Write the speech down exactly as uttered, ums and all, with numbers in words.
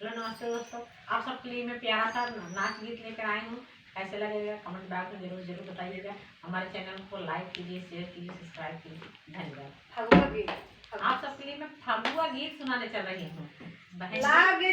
हेलो, नमस्ते दोस्तों, आप सबके लिए मैं प्यारा सा नाच गीत लेकर आई हूँ। कैसे लगेगा, कमेंट बॉक्स में जरूर जरूर बताइएगा। हमारे चैनल को लाइक कीजिए, शेयर कीजिए, सब्सक्राइब कीजिए। धन्यवाद। फगुआ गीत। आप सबके लिए मैं फगुआ गीत सुनाने चल रही हूँ। बहन, लागे